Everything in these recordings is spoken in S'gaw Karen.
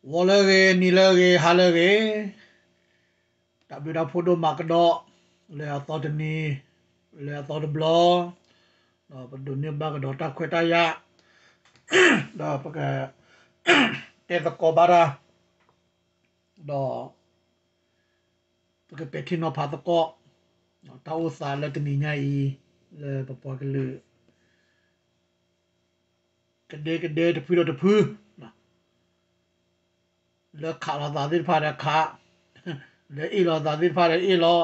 ဂီၤလၢအဂ့ၤ, နံၤလၢအဂ့ၤ, ဟါလၢအဂ့ၤ, တၢ်ဘျုးတၢ်ဖှိၣ်ဒိၣ်မးကဒီး, လၢအသီတနံၤ, လၢအသီတဘျီ, ဒီးပဒိးန့ၢ်ဘၣ်ကဒီးတၢ်ခွဲးတၢ်ယာ်, ဒီးပက တဲသကိးဘၣ်တၢ်, ဒီး ပကပဲာ်ထံနီၤဖးသကိး တၢ်အိၣ်သးလၢတနံၤညါအံၤ လၢပပှၤကလုာ် ကဒဲကဒဲတဖုဒီးတဖု, လၢခးလိာ်သးသ့ၣ်တဖၣ်ဒီးခး, လၢအ့ၣ်လိာ်သးသ့ၣ်တဖၣ်ဒီးအ့ၣ်လီၤ,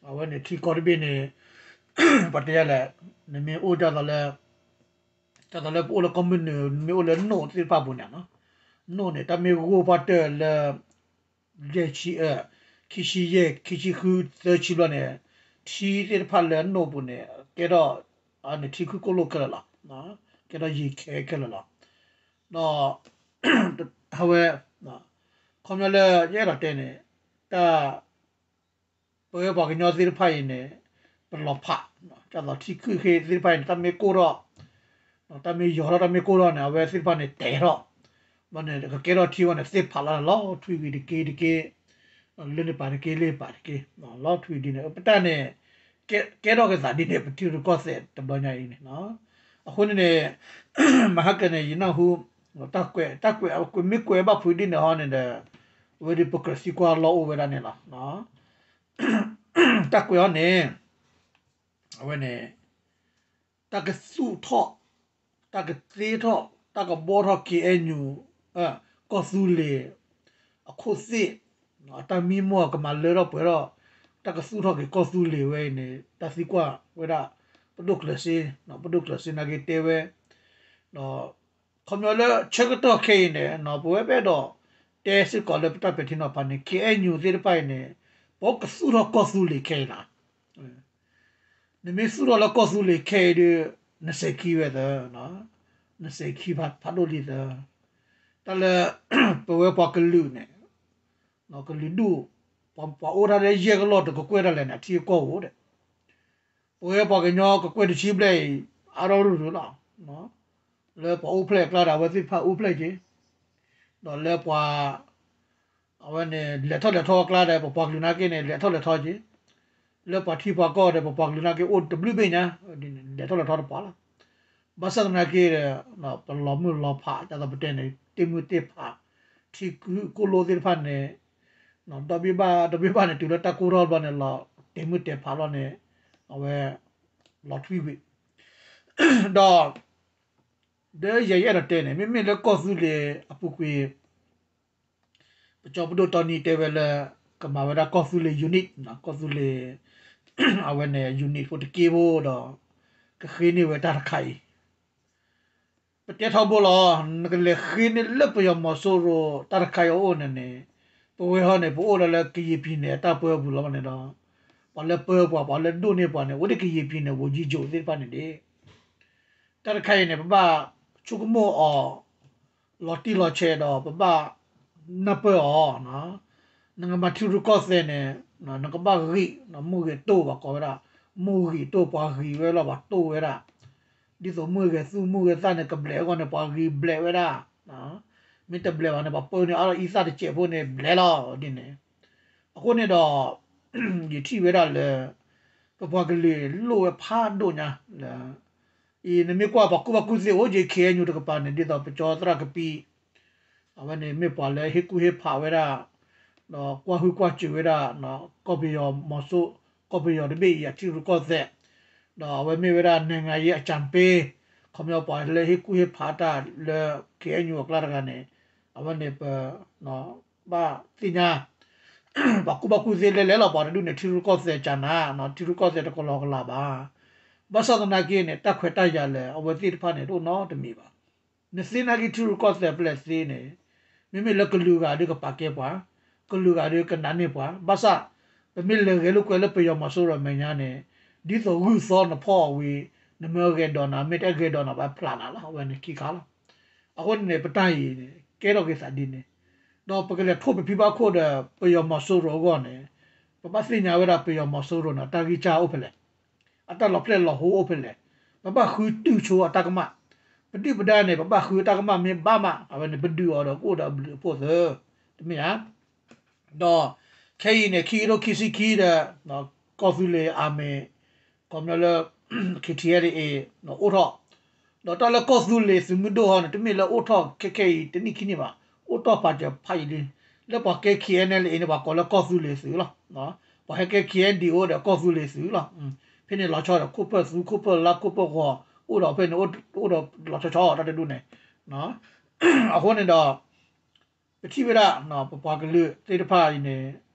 အဝဲန့ၣ်ထံကီၢ်တဘ့ၣ်န့ၣ် ပတဲယၤလဲၣ်, နမ့ၢ်အိၣ်ဒ်သိးလၢ ဒ်သိးလၢပအိၣ်လၢကီၢ်မုၢ်နုာ် မ့ၢ်အိၣ်လၢနိၣ်သ့ၣ်တဖၣ်ပူၤန့ၣ်, နိၣ်န့ၣ် တၢ်မ့ၢ်ဂိၢ်ပှၢ်တၢၢ်လၢ ယဲၢ်ဆံ, ခံဆံယဲၢ်, ခံဆံဃု, သၢဆံဘျီန့ၣ်, ထံသ့ၣ်တဖၣ်လၢနိၣ်ပူၤန့ၣ် ကဲထီၣ် ထံခုၣ်ကိၣ်လိၣ်ခဲလၢာ်လီၤ, ကဲထီၣ်ယံၤခဲခဲလၢာ်လီၤ, ဒီး အဝဲ ခီပညီလၢယအဲၣ်ဒိးတဲန့ၣ် တၢ် ပဝဲပှၤကညီသ့ၣ်တဖၣ်အံၤန့ၣ် ပလီၤဖး, ဒ်သိးထံခုၣ်ဃ့သ့ၣ်တဖၣ်အံၤန့ၣ် တၢ်မ့ၢ်ကိၢ်ထီၣ်, တၢ်မ့ၢ်ယီၤထီၣ် တၢ်မ့ၢ်ကိၢ်ထီၣ်န့ၣ် အဝဲသ့ၣ်တဖၣ်န့ၣ်တဲာ်ထီၣ်, ဘၣ်န့ၣ် ကကဲထီၣ်ထံဝဲန့ၣ် သ့ၣ်ဖးလီၤန့ၣ် လီၤထွံဝံၤတက့ၢ်တက့ၢ်, လၢန့ၣ်ပာ်တက့ၢ် လၢပာ်တက့ၢ်, လီၤထွံဒ်န့ၣ် ပတၢ်န့ၣ် ကဲထီၣ်က့ၤသးဒ်န့ၣ် ပထံရူၢ်ကီၢ်သဲးတဘျီညါအံၤန့ၣ်, အဃိန့ၣ်န့ၣ် မဟါကန့ၣ် ယနၢ်ဟူ တၢ်ကွဲး တၢ်ကွဲး မ့ၢ်ကွဲးဘၣ်ဖုးဒ်န့ၣ်ဟီန့ၣ်ဒီး အဝဲဒ်ပကြၢးသံကွၢ်လီၢ်အိၣ်ဝဲဒၣ်န့ၣ်လီၤ, တၢ်ကွဲးဟီန့ၣ် အဝဲန့ၣ် တၢ်ကသူၣ်ထီၣ် တၢ်ကသ့ထီၣ် တၢ်ကဘှီထီၣ် ခ့ၣ်အဲၣ်ယူၣ် ကီၢ်သူလ့ၤ အခိၣ်သ့ၣ် အတၢ်မံမီၢ်ကမၤလၢထီၣ်ပှဲၤထီၣ် တၢ်ကသူၣ်ထီၣ်က့ၤကီၢ်သူလ့ၤဝဲအံၤန့ၣ် တၢ်သံကွၢ်ဝဲဒၣ် ပဒိၣ်ကျၢၤစ့ ပဒိၣ်ကျၢၤစ့နာ်က့တဲဝဲ ဒီး ခီပညီလၢဆၢကတီၢ်ခဲအံၤန့ၣ် ပဝဲပအဲၣ်ဒိးတဲစ့ၢ်ကီးလၢပတၢ်ပဲာ်ထံနီၤဖးန့ၣ် ခ့ၣ်အဲၣ်ယူၣ်သ့ၣ်တဖၣ်အံၤန့ၣ် ပကသူၣ်ထီၣ်ကီၢ်သူလ့ၤခဲအံၤလီၤ. နမ့ၢ်သူၣ်ထီၣ်လၢကီၢ်သူလ့ၤခဲအံၤဒီး နစဲးခံဝဲသၢ, နစဲးခံဖးဒိၣ်လံသၢ, တၢ်လၢ ပဝဲပှၤကလုာ်န့ၣ် ကလုာ်ဒူၣ် ပှၤအိၣ်တၢ်လၢယဲၢ်ကလီၢ်တကကွဲၢ်တၢ်လဲၣ်န့ၣ် အထံအကီၢ်အိၣ်ဒီး ပဝဲပှၤကညီကကွဲၢ်တဆံဘျဲၣ်အံၤ အါထီၣ်ရူၤရူၤလီၤ. လၢပှၤအိၣ်ဖျဲၣ်အကျါဒီး အဝဲသ့ၣ်တဖၣ်အိၣ်ဖျဲၣ်က့ၤ, ဒီးလၢပှၤ အဝဲန့ၣ် လဲၤထီၣ်လဲၤထီအကျါဒီး ပပှၤကလုာ်နာ်က့န့ၣ် လဲၤထီၣ်လဲၤထီက့ၤ, လၢပှၤထံပှၤကီၢ်ဒီး ပပှၤကလုာ်နာ်က့အိၣ်တဘျုးဘ့ၣ်ညါ, လဲၤထီၣ်လဲၤထီတပှၤလီၤ. ဘၣ်ဆၣ်သနာ်က့ဒီး ပလီၤမုၢ်လီၤဖး ဒ်သိးပတဲန့ၣ် တ့ၢ်မုၢ်တ့ၢ်ဖး ထံခုၣ်ကိၣ်လိၣ်သ့ၣ်တဖၣ်န့ၣ် ဒီဘ့ၣ်ဘၣ် ဒီဘ့ၣ်ဘၣ်န့ၣ် တုၤလၢတၢ်ကိၢ်ထီၣ်ဘျီန့ၣ်လီၤ တဲာ်မုၢ်တဲာ်ဖးလီၤန့ၣ် အဝဲ လီၤထွံဝံၤ ဒီး ဒီးယဲယအဲၣ်ဒိးတဲန့ၣ် မ့မ့ၢ်လၢကီၢ်သူလ့ၤအပူၤကွံာ် ပကၠီပဒိၣ်တီနံတဲဝဲလၢ ကမၤဝဲဒၣ်ကီၢ်သူလ့ၤ unit ကီၢ်သူလ့ၤ အဝဲန့ၣ် unit ဖိတက့ၢ်ဖိဒီး ကဃ့န့ၢ်ဝဲတၢ်တခါအံၤ ပတဲထီဘိလီၤ. နကလဲၤဃ့န့ၢ်လၢပယီၤမီၤစိရိၤတၢ်တခါအံၤအအိၣ်န့ၣ်န့ၣ် ပဝဲဟီန့ၣ် ပအိၣ်ဒီးလၢကယံာ်ပံၤန့ၣ်အတၢ်ပၢအပူၤလီၤန့ၣ်ဒီး ပှၤလၢပၢပှၤ ပှၤလၢဒိၣ်န့ၢ်ပှၤန့ၣ် အိၣ်ဒၣ်ကယံာ်ပံၤန့ၣ် ဝန်ကြီးချုပ်သ့ၣ်တဖၣ်န့ၣ်ဒၣ် တၢ်တခါအံၤန့ၣ် ပဘၣ်ဆိကမိၣ်အီၤ လီၤတံၢ်လီၤဆဲးဒီး ပဘၣ်နၢ်ပၢၢ်အီၤ နကမၤထံရူၢ်ကီၢ်သဲးန့ၣ် နကဘၣ်ဂံၢ် မုၢ်ဂံၢ်တိၢ်ဘၣ်ကိးဝဲဒၣ် မုၢ်ဂံၢ်တိၢ်ပှၤဂံၢ်ဝဲလီၤ ပှၤတိၢ်ဝဲဒၣ် ဒ်သိးမုၢ်ဂဲၤသူၣ်မုၢ်ဂဲၤသၣ်န့ၣ် ကဘျဲးအဂီၢ်န့ၣ် ပှၤဂံၢ်ဘျဲးဝဲဒၣ် မ့ၢ်တဘျဲးဘၣ်န့ၣ် ပှၤပၢန့ၢ်အါထီၣ်အံသၣ်တစဲးဖိန့ၣ် ဘျဲးလီၤဒ်န့ၣ် အဃိန့ၣ်ဒီး ယထံၣ်ဝဲဒၣ်လၢ ပပှၤကလုာ်လိၣ်ဝဲဖးဒိၣ်ညါလၢ အံၤနမ့ၢ်ကွၢ်ပှၤကူၣ်ဘၣ်ကူၣ်သ့အိၣ်က့ၤ ခ့ၣ်အဲၣ်ယူၣ်တကပၤန့ၣ် ဒ်သိးပကၠီသရၣ်ကပံး အဝဲန့ၣ်မ့ၢ်ပှၤလၢဟ့ၣ်ကူၣ်ဟ့ၣ်ဖးဝဲဒၣ် ဒီးကွၢ်ဟုၣ်ကွၢ်စၢၤဝဲဒၣ် ကီၢ်ပယီၤမီၤစိ ကီၢ်ပယီၤတဘ့ၣ်အံၤအထံရူၢ်ကီၢ်သဲး ဒီးအဝဲမ့ၢ်ဝဲဒၣ် နိုင်ငံရေးအကြံပေး ခီပညီပှၤလၢဟ့ၣ်ကူၣ်ဟ့ၣ်ဖးတၢ်လၢ ခ့ၣ်အဲၣ်ယူၣ်အကျါတဂၤန့ၣ် အဝဲန့ၣ်ပ ဘၣ်သ့ၣ်ညါ ပှၤကူၣ်ဘၣ်ကူၣ်သ့လဲၤလဲၤလီၤ ပှၤတဒူၣ်န့ၣ် ထံရူၢ်ကီၢ်သဲးကနၤ ထံရူၢ်ကီၢ်သဲးတကလီကလးဘၣ်. ဘၣ်ဆၣ်သနာ်က့န့ၣ် တၢ်ခွဲးတၢ်ယာ်လၢအဝဲသ့ၣ်တဖၣ်န့ၣ် တအိၣ်နီတမံၤဘၣ်. နသ့နာ်က့ထံရူၢ်ကီၢ်သဲးပလဲၣ်သ့န့ၣ် မ့မ့ၢ်လၢကလုာ်ဂၤဒုးကပာ်ကဲပှၤ, ကလုာ်ဂၤဒုးကနာ်န့ၢ်ပှၤ, ဘၣ်ဆၣ် ပမ့ၢ်လဲၤဂဲၤလိာ်ကွဲလၢပယီၤမီၤစိရိၤမဲာ်ညါန့ၣ် ဒ်သိးဂုၢ်သီနဖီၣ်အီၤဝံၤ နမ့ၢ်ဂဲၤဒိးနၤ မ့ၢ်တဂဲၤဒိးနၤဘၣ်ဖျးနၤလီၤ အဝဲန့ၣ်ခံခါလီၤ. အဃိန့ၣ် ပတၢ်အံၤန့ၣ် ကဲထီၣ်က့ၤသးဒ်န့ၣ် ဒီးပကလဲၤထိၣ်ပဖံဘၣ်ခိၣ်ဒီး ပယီၤမီၤစိရိၤအဂီၢ်န့ၣ် ပဘၣ်သ့ၣ်ညါဝဲဒၣ်ပယီၤမီၤစိရိၤန့ၣ် အတၢ်ဂံၢ်စၢ်အိၣ်ဖဲလဲၣ်, အတၢ်လီၤဖျဲၣ်လီၤဟိအိၣ်ဖဲလဲၣ်, ပဘၣ်ဃုတုၢ်ဆိအတၢ်ကမၣ်, ပဒုၣ်ပဒါန့ၣ် ပဘၣ်ဃုတၢ်ကမၣ်မ့ၢ်ဘၣ်မး အဝဲန့ၣ် ပဒုးအီၤဒီးကအိၣ်ဒီးအဘျုးအဖှိၣ်သၢ, တမ့ၢ်ဧါ. ဒီးခဲအံၤန့ၣ် ခံကထိခံဆံခံဒီး ကီၢ်သူလ့ၤအမံၤ ခီပညီလၢ KTLA အိၣ်ထီၣ်, ဒီးတၢ်လၢကီၢ်သူလ့ၤသုးမုၢ်ဒိၣ်ဟီန့ၣ် တမ့ၢ်လၢအိၣ်ထီၣ်ခဲခဲအံၤတနံၣ်ခံနံၣ်ဘၣ်, အိၣ်တ့ၢ်ပာ်စၢၤဖးယံာ်လံ. လၢပှၤကဲ KNLA န့ၣ် ပှၤကိးလၢကီၢ်သူလ့ၤသုးလီၤ. ပှၤဟဲကဲ KNDO ဒီးကီၢ်သူလ့ၤသုးလီၤ. ဖဲန့ၣ်လီၤဆီဒီး ခိၣ်ဖၢၣ်သူ ခိၣ်ဖၢၣ်လါ ခိၣ်ဖၢၣ်ဂီၤ အိၣ်ဒီးဖဲန့ၣ် အိၣ်ဒီးလီၤဆီဆီတၢ်တဒူၣ်န့ၣ်, အဃိန့ၣ်ဒီး ပထံၣ်ဝဲဒၣ် ပပှၤကလုာ်သ့ၣ်တဖၣ်အံၤန့ၣ်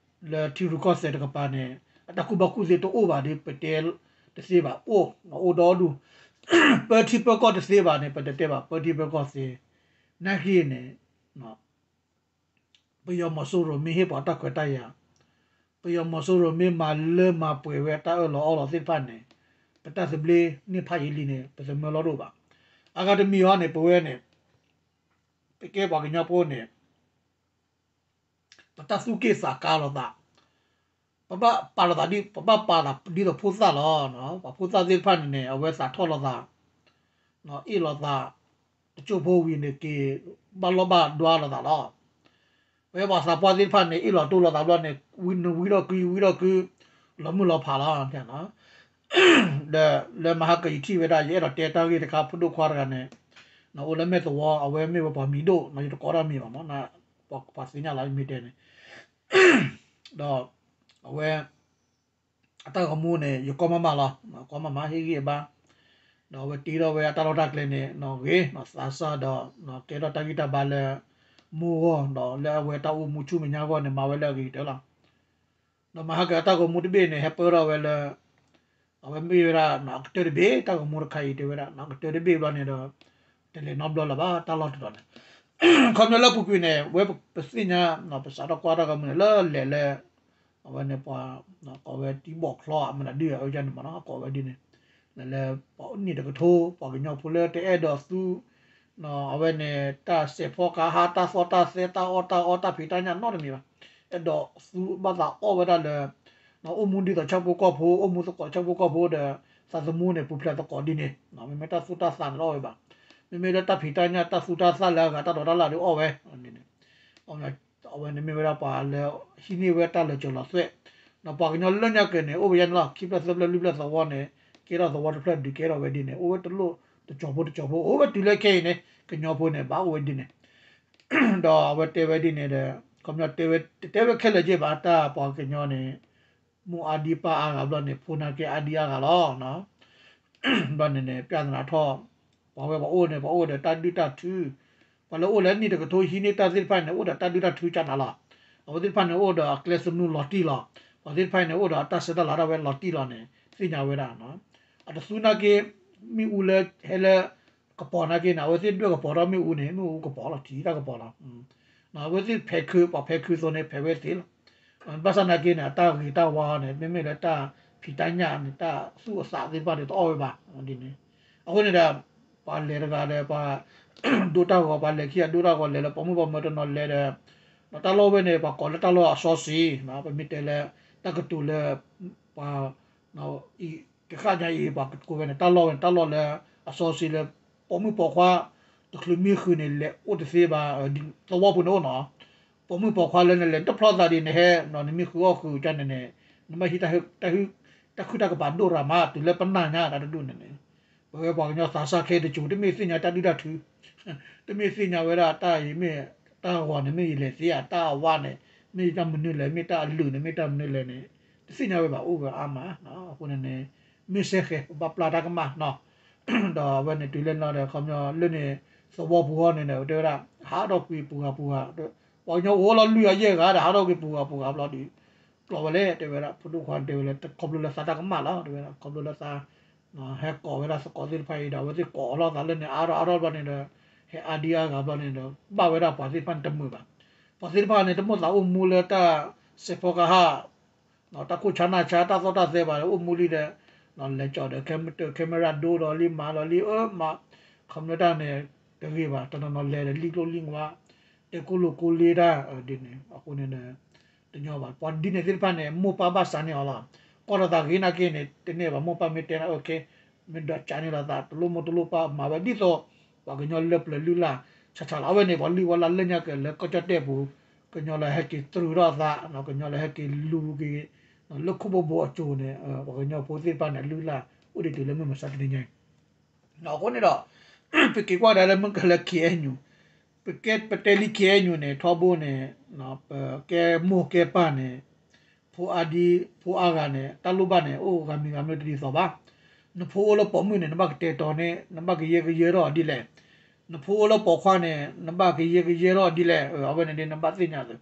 လၢထံရူၢ်ကီၢ်သဲးတကပၤန့ၣ် အတၢ်ကူၣ်ဘၣ်ကူၣ်သ့တအိၣ်ဘၣ်ဒီး ပတဲတသ့ဘၣ် အိၣ် အိၣ်ဒီဒူၣ်, ပၢထံပၢကီၢ်တသ့ဘၣ်န့ၣ် ပတတဲဘၣ် ပၢထံပၢကီၢ်သ့, နာ်က့န့ၣ် ပယီၤမီၤစိရိၤမ့ၢ်ဟ့ၣ်ပှၤတၢ်ခွဲးတၢ်ယာ်, ပယီၤမီၤစိရိၤမ့ၢ်မၤလၢမၤပှဲၤဝဲတၢ်အၢၣ်လီၤအီလီၤသ့ၣ်တဖၣ်န့ၣ် ပတၢ်သဘျ့န့ၢ်ဖးယံာ်လံန့ၣ် ပသမၢလီၢ်တအိၣ်ဘၣ်. အဂၤတမံၤအံၤန့ၣ် ပဝဲန့ၣ် ပကဲပှၤကညီဖိန့ၣ် ပတၢ်သူၣ်က့ၣ်သးကါလိာ်သး, ပဘၣ်ပာ်လိာ်သးဒ် ပဘၣ်ပာ်သးဒ်သိးဖိသၣ်လီၤ. ပှၤဖိသၣ်သ့ၣ်တဖၣ်န့ၣ်န့ၣ် အဝဲသးထီၣ်လိာ်သး အ့ၣ်လိာ်သး တစိၢ်ဖိဝံၤန့ၣ်က့ၤ ဘၣ်လီၢ်ဘၣ်ဒွါလိာ်သးလီၤ. ပဝဲပှၤသးပှၢ်သ့ၣ်တဖၣ်န့ၣ် အ့ၣ်လိာ်တိၢ်လိာ်သးဘျီန့ၣ် ဝံနဝံထီၣ်ကု ဝံထီၣ်ကု လီၤမုၢ်လီၤဖးလီၤ. ဒီးလၢမဟါကယထံၣ်ဝဲဒၣ် ယအဲၣ်ဒိးတဲတၢ်ဂ့ၢ်တခါ ဖိဒိၣ်ခွါတဂၤန့ၣ် အိၣ်လၢမဲၢ်သဝီ အဝဲမ့ၢ်ဝဲပှၤမံၤဒိၣ် ယတကိးတၢ်မံၤဘၣ်မး ပှၤသ့ၣ်ညါလီၤ ယမ့ၢ်တဲန့ၣ် ဒီးအဝဲ အတၢ်ဂီၤမူန့ၣ် ယကွၢ်မးမးလီၤ. ကွၢ်မးမး ဟ့ၣ်ဂံၢ်အဘါ, ဒီးအဝဲတ့ထီၣ်ဝဲအတၢ်လီၢ်တၢ်ကျဲန့ၣ် ဂ့ၤသးစၢ်ဒီး ကဲထီၣ်တၢ်ဂံၢ်တၢ်ဘါလၢ မိၢ်ဂီၢ် ဒီးလၢအဝဲတၢ်အိၣ်မူဆူမဲာ်ညါအဂီၢ်န့ၣ် မၤဝဲလၢအဂ့ၤကတၢၢ်လီၤ. ဒီးမဟါကအတၢ်ဂီၤမူတဘ့ၣ်န့ၣ် ဟဲပၢထီၣ်ဝဲလၢ အဝဲမ့ၢ်ဝဲဒၣ် အကတၢၢ်တဘ့ၣ် တၢ်ဂီၤမူတခါအံၤတဲဝဲဒၣ် အကတၢၢ်တဘ့ၣ်ဘျီန့ၣ်ဒီး တလဲၤနီတဘျီလၢၤဘၣ် တၢ်လီၢ်တတီၤန့ၣ် ခီပညီလၢပူၤကွံာ်န့ၣ် ဝဲပသ့ၣ်ညါ ပစးထီၣ်ကွၢ်တၢ်ဂီၤမူန့ၣ် လၢလဲၤလၢ အဝဲန့ၣ်ပှၤ ကိးဝဲတံၤဘီၣ်ချီအမနုၤဒုအဝဲန့ၣ်မးနီၤ ကိးဝဲဒ်န့ၣ် လဲၤလၢ နံၣ်တကထိ ပှၤကညီဖိလၢတအဲၣ်ဒိးသူ အဝဲန့ၣ် တၢ်စဲးဖီကဟါ တၢ်သီၣ်တၢ်သဲ တၢ်အီၣ်တၢ်အီ တၢ်ဖံးတၢ်ညၣ်နီတမံၤဘၣ်. အဲၣ်ဒိးသူဘၣ်သးအီၣ်ဝဲဒၣ်လၢ အိၣ်မူဒ်သိးဆၣ်ဖိကီၢ်ဖိ အိၣ်မူသကိးဆၣ်ဖိကီၢ်ဖိဒီး သးသမူန့ၣ် ပူၤဖျဲးသကိးဒ်န့ၣ် မ့မ့ၢ်တၢ်သူၣ်တၢ်သးန့ၣ်တအီၣ်ဝဲဘၣ်. မ့မ့ၢ်လၢတၢ်ဖံးတၢ်ညၣ် တၢ်သူၣ်တၢ်သးလၢအဂၤတၢ်ဒိးတၢ်လၢ်ဒီးအီၣ်ဝဲ အဝဲန့ၣ်မ့ၢ်ဝဲဒၣ်ပှၤလၢ ဟံးန့ၢ်ဝဲတၢ်လၢာ်စၢၤလီၤသွဲၣ်, ဒီးပှၤကညီလၢညါက့ၤန့ၣ် အိၣ်ဝဲယဲန့ၣ်လီၤ ခံဖျၢၣ်သၢဖျၢၣ်လွံၢ်ဖျၢၣ်သဝီန့ၣ် ကဲထီၣ်သဝီတဖျၢၣ်ဒုးကဲထီၣ်ဝဲဒ်န့ၣ် အိၣ်ဝဲတလိၣ်တကၠီၤဖိတကၠီၤဖိ အိၣ်ဝဲတုၤလၢခဲအံၤန့ၣ် ကညီဖိန့ၣ် ဘၣ်အိၣ်ဝဲဒ်န့ၣ် ဒီးအဝဲတဲဝဲဒ်န့ၣ်ဒီး ခီပညီတဲဝဲ တတဲဝဲခဲလၢာ်က့ဘၣ် တၢ်ပှၤကညီန့ၣ် မိၢ်အါဒံပၢ်အါဂၤဘျီန့ၣ် ဖိနာ်က့အါဒံအါဂၤလီၤ. ဘျီန့ၣ်န့ၣ် ပျၢ်သနာ်ထီၣ် ပှၤဝဲပှၤအိၣ်န့ၣ် ပှၤအိၣ်ဒီးတၢ်ဒုၣ်တၢ်ထု, ပှၤလၢအိၣ်လၢနံၣ်တကထိဟံးန့ၢ်တၢ်သ့ၣ်တဖၣ်န့ၣ် အိၣ်ဒီးတၢ်ဒုၣ်တၢ်ထုကနၤလီၤ. အဝဲသ့ၣ်တဖၣ်န့ၣ် အိၣ်ဒီးအကျဲသနူလီၤတံၢ်လီၤ. ပှၤသ့ၣ်တဖၣ်န့ၣ် အိၣ်ဒီးအတၢ်ဆဲးတၢ်လၤဒၣ်ဝဲလီၤတံၢ်လီၤန့ၣ် သ့ၣ်ညါဝဲဒၣ် အတသူနာ်က့ မ့ၣ်အူလၢဟဲလၢ ကပီၤနာ်က့န့ၣ် အဝဲသ့ၣ်ဒွဲၣ်ကပီၤထီၣ်မ့ၣ်အူန့ၣ် မ့ၣ်အူကပီၤလီၤ ထံတၢ်ကပီၤလီၤ. အဝဲသ့ၣ်ဖဲးခု ပှၤဖဲးခုသိးန့ၣ် ဖဲးဝဲသ့လီၤ. ဘၣ်ဆၣ်နာ်က့န့ၣ် အတၢ်ဂ့ၤတၢ်ဝါန့ၣ် မ့မ့ၢ်လၢတၢ်ဖံးတၢ်ညၣ်န့ၣ် တၢ်သူၣ်အသးသ့ၣ်တဖၣ်န့ၣ် တအီၣ်ဝဲဘၣ်ဒ်န့ၣ်. အဃိန့ၣ်ဒီး ပှၤလဲၤတဂၤဒီး ပှၤ ဒိတၢ်ဂီၤ ပှၤလဲၤခံဂၤဒိတၢ်ဂီၤ လဲၤလၢပိာ်မုၣ်ပိာ်မၢၤတနီၤလဲၤဒီး တၢ်လီၢ်ဝဲန့ၣ် ပှၤကိးလၢတၢ်လီၢ်အစီဆှံ, ပမ့ၢ်တဲလၢ တၢ်ကတိၤလၢ ပှၤ ကဃၣ်ညါအံၤ ပှၤကိးဝဲန့ၣ် တၢ်လီၢ်ဝဲန့ၣ် တၢ်လီၢ်လၢအစီဆှံလၢ ပိာ်မုၣ်ပိာ်ခွါ တချုးမံဃုာ်န့ၣ် လဲၤအိၣ်တသ့ဘၣ်, သဝီပူၤန့ၣ်အိၣ်နီၤ, ပိာ်မုၣ်ပိာ်ခွါလၢနလဲၤတဖျီသးဒ်နဟဲ နမံဃုာ်အီၣ်ဃုာ်ကန့ၣ်န့ၣ် နဘၣ်ဟံး တၢ်ခုၣ်တၢ်ကပၤဒိၣ်ရၤမး တုၤလၢပနၢ်ညါတၢ်တဒူၣ်န့ၣ်န့ၣ် ပဝဲပှၤကညီသးစၢ်ခဲတစိၤ တမ့ၢ်သ့ၣ်ညါတၢ်ဒုၣ်တၢ်ထု, တမ့ၢ်သ့ၣ်ညါဝဲဒၣ်တၢ်အံၤမ့ၢ် တၢ်ဂီၤန့ၣ်မ့ၢ်ယလဲၤသ့ဧါ, တၢ်အဝါန့ၣ် မ့ၢ်တၢ်မနုၤလဲၣ်, မ့ၢ်တၢ်အလုၢ်န့ၣ် မ့ၢ်တၢ်မနုၤလဲၣ်န့ၣ် တသ့ၣ်ညါဝဲဘၣ် အိၣ်ဝဲအါမး. အဃိန့ၣ်န့ၣ် မ့ၢ်စဲဃဲၤ ပဘၣ်ပျၢ်တၢ်ကမၣ်နီၤ, ဒီးအဝဲန့ၣ်တုၤလၢနီၤဒီး ခီပညီလၢန့ၣ် သဝီပူၤအီၤန့ၣ်ဒီး တဲဝဲဒၣ် ဟးထီၣ်ကွံာ်ပူၤဂၤပူၤဂၤ, ပှၤကညီအိၣ်လီၤလွံၢ်ဂၤယဲၢ်ဂၤဒီး ဟးထီၣ်ကွံာ်ပူၤဂၤပူၤဂၤဘျီဒီး ပျီဝဲလဲၣ် တဲဝဲဒၣ် ဖိဒိၣ်ခွါတဲဝဲလၢ ခီဖျိလၢသးတၢ်ကမၣ်လီၤ တဲဝဲဒၣ် ခီဖျိလၢသး ဟဲကိးဝဲဒၣ်သကိးသ့ၣ်တဖၣ်အံၤဒီး အဝဲသ့ၣ်ကိးအလီၢ်သးလၢန့ၣ် အါထီၣ်အါထီၣ်ဘျီန့ၣ်ဒီး ဟဲအါဒံအါဂၤဘျီန့ၣ်ဒီး ဘၣ်ဝဲဒၣ်ပှၤသ့ၣ်တဖၣ်န့ၣ်တမုာ်ဘၣ်. ပှၤသ့ၣ်တဖၣ်န့ၣ် တမိၣ်သးအိၣ်မူလၢတၢ်စဲးဖီကဟၣ် တၢ်ခိၣ်ဆါနၢ်ဆါ တၢ်သီၣ်တၢ်သဲဘၣ် အိၣ်မူလံဒီး လဲၤကၠီၣ်ဒီး ခဲမရၣ်ဒိဒီးလံ မၤဒီးလံ အၢ မၤ ခီပညီတၢ်န့ၣ် တဂ့ၤဘၣ် တနီၤနီၤလဲၤဒီးလံကျိလံဝါ တဲကိၣ်လိာ်ကိၣ်လ့တၢ်ဒ်န့ၣ် အဃိန့ၣ် တညီဘၣ် ပှၤဒ်န့ၣ်သ့ၣ်တဖၣ်န့ၣ် မိၢ်ပၢ်ဘၣ်စးန့ၢ်အီၤလီၤ. ကီၢ်တသးဂ့ၤနာ်က့န့ၣ် တန့ၢ်ဘၣ် မိၢ်ပၢ်မ့ၢ်တဲနၤ အၢ ခဲ မ့ၢ်ဒိးကးန့ၢ်လီၤသး တလိၣ်မိၢ်တလိၣ်ပၢ် မၤဝဲဒ်သိး ပှၤကညီလၢပျၢၤလုၢ်လၢ် ဆးဆးလီၤ. အဝဲန့ၣ် ပှၤလုၢ်ဝဲလၢလၢညါကလဲၤကီၢ်ကၠီၣ်တဲၣ်ပူၤ, ကညီလၢဟဲက့ၤတြူးထီၣ်အသး, ကညီလၢဟဲက့ၤလူၤက့ၤ လၢခိၣ်ဘိဘိအစိၤန့ၣ် ပှၤကညီဖိသ့ၣ်တဖၣ်န့ၣ် အလုၢ်အလၢ် အိၣ်ဒံးတုၤလၢမုၢ်မဆါတနံၤညါအံၤ. အဃိန့ၣ်ဒီး ပက့ၤကွၢ်ကဒါလၢမုၢ်ကလၢ ခ့အဲၣ်ယူၣ်, ပကဲပတဲလံ ခ့အဲၣ်ယူၣ်န့ၣ် ထီဘိန့ၣ် ပကဲမိၢ်ကဲပၢ်န့ၣ် ဖိအါဒံ ဖိအါဂၤန့ၣ် တၢ်လိၣ်ဘၣ်န့ၣ် အိၣ်ဂၤမံၤဂၤမံၤတဒ်သိးဘၣ်. နဖိအိၣ်လၢပိာ်မုၣ်န့ၣ် နဘၣ်ကတဲာ်ကတီၤန့ၢ်, နဘၣ်ကယဲၢ်ကယဲၢ်ထီၣ်အီၤဒ်လဲၣ်. နဖိအိၣ်လၢပိာ်ခွါန့ၣ် နဘၣ်ကယဲၢ်ကယဲၢ်ထီၣ်အီၤဒ်လဲၣ်. အဝဲန့ၣ်ဒ်နဘၣ်သ့ၣ်ညါသုး.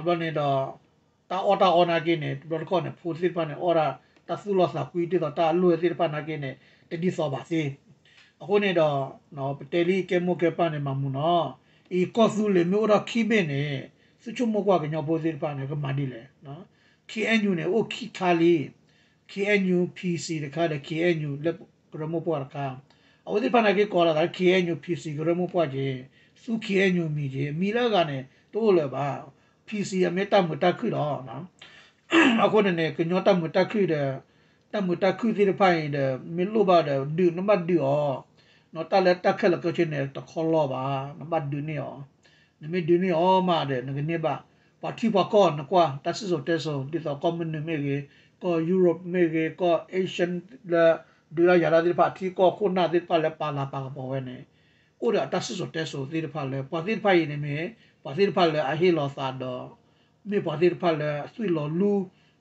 ဘျီန့ၣ်ဒီး တၢ်အီၣ်တၢ်အီနာ်က့န့ၣ် တဘျီတခီၣ်န့ၣ် ဖိသ့ၣ်တဖၣ်န့ၣ် အီၣ်ဒၣ်တၢ်သူၣ်လီသးကွံ ဒ်သိးတၢ်အလိၣ်သ့ၣ်တဖၣ်နာ်က့န့ၣ် တဒ်သိးဘၣ်သ့. အဃိန့ၣ်ဒီး ပတဲလံ ကဲမိၢ်ကဲပၢ်န့ၣ် မၤမူနီၤ. အံၤကီၢ်သူလ့ၤမ့ၢ်အိၣ်ထီၣ်ခံဘ့ၣ်န့ၣ် သုဆိကမိၣ်ကွၢ်ကညီဖိသ့ၣ်တဖၣ်န့ၣ် ကမၤဒ်လဲၣ်. ခ့အဲၣ်ယူၣ်န့ၣ် အိၣ်ခံခါလံ. ခ့အဲၣ်ယူၣ် PC တခါဒီး ခ့အဲၣ်ယူၣ် လၢကရၢမိၢ်ပှၢ်တခါ. အဝဲသ့ၣ်တဖၣ်နာ်က့ကိးလီၤသးလၢ ခ့အဲၣ်ယူၣ် PC ကရၢမိၢ်ပှၢ်က့ၤ, သူ ခ့အဲၣ်ယူၣ် မံၤက့ၤ, မံၤလၢအဂၤန့ၣ် တအိၣ်လၢၤဘၣ်. PC အမ့ၢ်တၢ်မုာ်တၢ်ခုၣ်လီၤ. အဃိန့ၣ်န့ၣ် ကညီတၢ်မုာ်တၢ်ခုၣ်ဒီး တၢ်မုာ်တၢ်ခုၣ်သ့ၣ်တဖၣ်အံၤဒီး မ့ၢ်လိၣ်ဘၣ်ဒီး ဒုးနဘၣ်ဒုးအီၤ, တၢ်လၢတၢ်ခဲလၢာ်ခဲဆ့န့ၣ် တခီလီဘၣ်, နဘၣ်ဒုးန့ၢ်အီၤ, နမ့ၢ်ဒုးန့ၢ်အီၤမးဒီး နကန့ၢ်ဘၣ်, ပှၤထံပှၤကီၢ်နကွၢ် တၢ်စံၣ်စိၤတဲစိၤ ဒ်သိးကီၢ်မနုၤမ့ၢ်ဂ့ၤ, ကီၢ် Europe မ့ၢ်ဂ့ၤ, ကီၢ် Asian လၢ ဒုးတၢ်ယၤတၢ်သ့ၣ်တဖၣ် ထံကီၢ်ခိၣ်နၢ်သ့ၣ်တဖၣ်လၢပာ်လၤပာ်ကပီၤဝဲန့ၣ် အိၣ်ဒီးအတၢ်စံၣ်စိၤတဲစိၤသ့ၣ်တဖၣ်လၢ ပှၤသ့ၣ်တဖၣ်အံၤန့ၣ်မ့ၢ် ပှၤသ့ၣ်တဖၣ်လၢအဟ့ၣ်လီၤသးဒီး မ့ၢ်ပှၤသ့ၣ်တဖၣ်လၢအသွံၣ်လီၤလူ,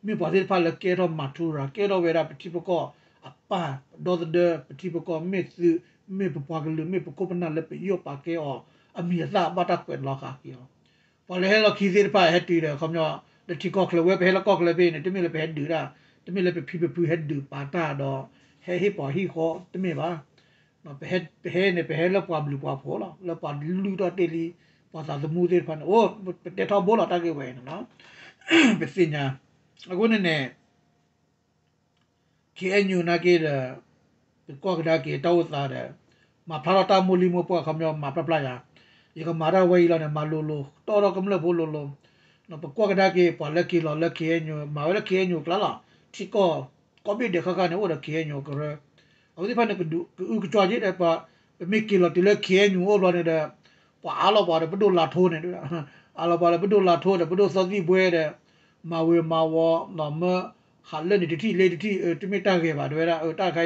မ့ၢ်ပှၤသ့ၣ်တဖၣ်လၢကဲထီၣ်မၤထူရၤ ကဲထီၣ်ဝဲဒၣ်ပထံပကီၢ်အပၢ်ဒီသဒၢ ပထံပကီၢ်မ့ၢ်သုး မ့ၢ်ပပှၤကလုာ် မ့ၢ်ပခိၣ်ပနၢ်လၢပယီၣ်ပာ်ကဲအီၤ အမံၤအသၣ်ဘၣ်တၢ်ကွဲးလီၤဃာ်က့ၤအီၤ. ပှၤလၢဟဲလီၤခံသ့ၣ်တဖၣ်ဟဲတုၤဒီး ခီပညီ လၢထံကီၢ်ချၢဝဲ ပဟဲလၢကီၢ်ချၢဖဲအံၤန့ၣ် တမ့ၢ်လၢပဟဲဒုးတၢ်, တမ့ၢ်လၢပဖံပဖုဟဲဒုးပာ်တၢ်ဒီး ဟဲဟ့ၣ်ပှၤဟံၣ်ဃီတမ့ၢ်ဘၣ်. ပဟဲန့ၣ် ပဟဲလၢပှၤဘျုးပှၤဖှိၣ်လီၤ, လၢပှၤလုၢ်ထီၣ်တ့ၢ်လံ ပှၤသးသမူသ့ၣ်တဖၣ်န့ၣ် အိၣ် ပတဲထီဘိလီၤတၢ်ဂ့ၢ်ဝဲန့ၣ်လီၤ. ပသ့ၣ်ညါ, အဃိန့ၣ်န့ၣ် ခ့အဲၣ်ယူၣ် နာ်က့ဒီး ပကွၢ်ကဒါက့ၤတၢ်အိၣ်သးဒီး မၤဖျါထီၣ်တၢ်မိၢ်လံမိၢ်ပှၢ် ခီပညီ မၤဖျါဖျါယၤ, ယကမၤတၢ်ဝဲအံၤလီၤန့ၣ် မၤလိၤလိၤ တီၣ်ထီၣ်ကမျၢၢ်ဖိလိၤလိၤ. ပကွၢ်ကဒါက့ၤ ပှၤလၢက့ၤလီၤလၢ ခ့အဲၣ်ယူၣ် မၤဝဲလၢ ခ့အဲၣ်ယူၣ် အကျါလီၤ. ထံကီၢ်ကိးဘ့ၣ်ဒဲးဃၣ်ဃၣ်န့ၣ် အိၣ်ဒီး ခ့အဲၣ်ယူၣ် ကရၢ, အဝဲသ့ၣ်တဖၣ်န့ၣ် ကအုကကွၢ်က့ၤဒီး ပမ့ၢ်က့ၤလီၤတုၤလၢ ခ့အဲၣ်ယူၣ် အိၣ်ဘျီန့ၣ်ဒီး ပှၤအါလီၤပှၤဒီး ပဒိၣ်လၤထိန့ၣ်, အါလီၤပှၤဒီး ပဒိၣ်လၤထိဒီး ပဒိၣ်သီသံၣ်ဘှဲဒီး မၤဝ့ၤမၤဝီၤ မၢ ဟးလၢန့ၣ်တထံၣ်လၢတထံၣ် တမ့ၢ်တၢ်ဂ့ၤဘၣ် တဲဝဲဒၣ် တၢ်တခါ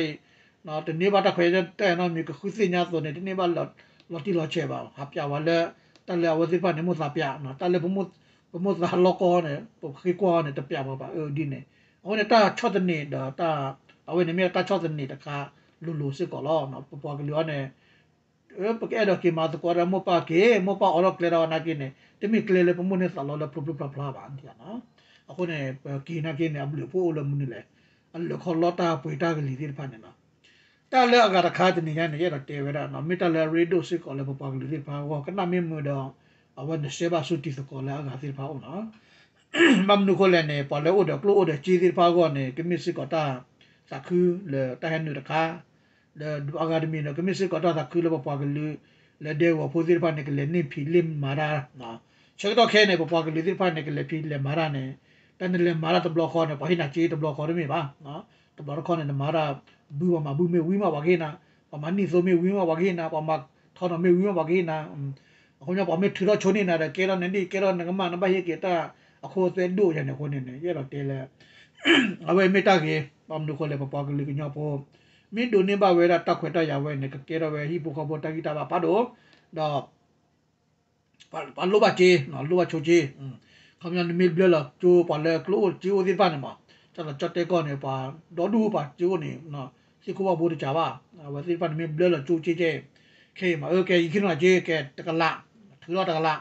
အံၤ တန့ၢ်ဘၣ်တၢ်ခွဲးတၢ်ယာ်နီတမံၤ ကဃုသ့ၣ်ညါအသိးန့ၣ် တန့ၢ်ဘၣ်လီၤတံၢ်လီၤဆဲးဘၣ် ဟးပျးဝဲလၢ တၢ်လၢအဝဲသ့ၣ်တဖၣ်န့ၣ် မိၣ်သးပျး တၢ်လၢ ပမိၣ်သးလီၢ်ကီၢ်န့ၣ် ပဃ့ကွၢ်အီၤန့ၣ် တပျးဝဲဘၣ် အဒ်န့ၣ်. အဃိန့ၣ် တၢ်ဆီၣ်သနံးဒီး အဝဲန့ၣ်မ့ၢ်တၢ်ဆီၣ်သနံးတခါလိၤလိၤစ့ၢ်ကီးလီၤ. ပပှၤကလုာ်အံၤန့ၣ် ပကအဲၣ်ဒိးက့ၤမၤသကိးတၢ်မိၢ်ပၢ်က့ၤ မိၢ်ပၢ်အိးထီၣ်ကျဲတၢ်ဝဲနာ်က့န့ၣ် တမ့ၢ်ကျဲလၢပမိၣ်န့ၢ်သးလီလၢဖျိဖျိဖျါဖျါဘၣ်. အဃိန့ၣ် ပက့ၤနာ်က့န့ၣ် အဘျုးအဖှိၣ်အိၣ်လၢမနုၤလဲၣ်, အလၢာ်ခီလီတၢ်ပှ့ၤတၢ်ကလံၤသ့ၣ်တဖၣ်န့ၣ်လီၤ. တၢ်လၢအဂၤတခါတနံၤညါန့ၣ် ယအဲၣ်ဒိးတဲဝဲဒၣ် မ့ၢ်တၢ်လၢအရ့ဒိၣ်စ့ၢ်ကီးလၢပပှၤကလုာ်သ့ၣ်တဖၣ်အဂီၢ် ကနၣ်မ့ၢ်မုာ်ဒီး အဝဲန့ၣ်ရှဲဘၣ်ဆူတံၤသကိးလၢအဂၤသ့ၣ်တဖၣ်အအိၣ်လီၤ. ဘၣ်မနုၤအဃိလဲၣ်န့ၣ် ပှၤလၢအိၣ်ဒီးကျိၣ်အိၣ်ဒီးစ့သ့ၣ်တဖၣ်အဂီၢ်န့ၣ် ကမ့ၢ်စ့ၢ်ကီးတၢ်သးခုလၢတၢ်ဟဲနုာ်တခါ ဒီးအဂၤတမံၤန့ၣ် ကမ့ၢ်စ့ၢ်ကီးတၢ်သးခုလၢပပှၤကလုာ် လၢဒဲကဝီၤဖိသ့ၣ်တဖၣ်န့ၣ် ကလဲၤန့ၢ်ဖံးလဲၤမၤတၢ်. ဆၢကတီၢ်ခဲအံၤန့ၣ် ပပှၤကလုာ်သ့ၣ်တဖၣ်န့ၣ် ကလဲၤဖံးလဲၤမၤတၢ်န့ၣ် တၢ်နလဲၤမၤတၢ်တဘျီဃီန့ၣ် ပှၤဟ့ၣ်နၤစ့တဘျီဃီတမ့ၢ်ဘၣ်. တဘျီတခီန့ၣ် နမၤတၢ် ဘုပှၤမၤဘုမ့ၢ်ဝံၤမး ပှၤကဟ့ၣ်နၤ, ပှၤမၤနံၣ်သိမ့ၢ်ဝံၤမး ပှၤကဟ့ၣ်နၤ, ပှၤမၤထီနီၤမ့ၢ်ဝံၤမး ပှၤကဟ့ၣ်နၤ. အဃိပှၤမ့ၢ်ထုးထီၣ်ဆိန့ၢ်နၤဒီး ကဲထီၣ်နဒံၣ် ကဲထီၣ်နကမၣ် နဘၣ်ဟ့ၣ်က့ၤတၢ်အခိအသွဲဒိၣ်ယၤန့ၣ်အဃိန့ၣ်န့ၣ် ယအဲၣ်ဒိးတဲလၢ အဝဲမ့ၢ်တၢ်ဂ့ၤ ဘၣ်မနုၤအဃိလဲၣ် ပပှၤကလုာ်ကညီဖိ မ့ၢ်ဒိးန့ၢ်ဘၣ်ဝဲဒၣ်တၢ်ခွဲးတၢ်ယာ်ဝဲန့ၣ် ကကဲထီၣ်ဝဲဟံၣ်ဖိဃီဖိတၢ်ဂံၢ်တၢ်ဘါဖးဒိၣ်, ဒီး ပှၤလိၣ်ဘၣ်စ့, လိၣ်ဘၣ်ဆိစ့, ခီပညီနမ့ၢ်ဘျၢလီၤကၠိပှၤလၢကျိၣ်အိၣ်စ့အိၣ်သ့ၣ်တဖၣ်န့ၣ်မး, တၢ်လီၤကၠီၣ်တဲၣ်ကီၢ်န့ၣ် ပှၤဒီဒူၣ်ပှၤစ့အိၣ်န့ၣ် သ့ၣ်ခိၣ်ဘၣ်ဘိတကးဘၣ်, အဝဲသ့ၣ်တဖၣ်န့ၣ်မ့ၢ်ဘျၢလီၤကၠိစ့ကဲ, ခဲအံၤမး အၢ ကဲယခံနီၤစ့ ကဲတကလး, ထုးလီၤတကလး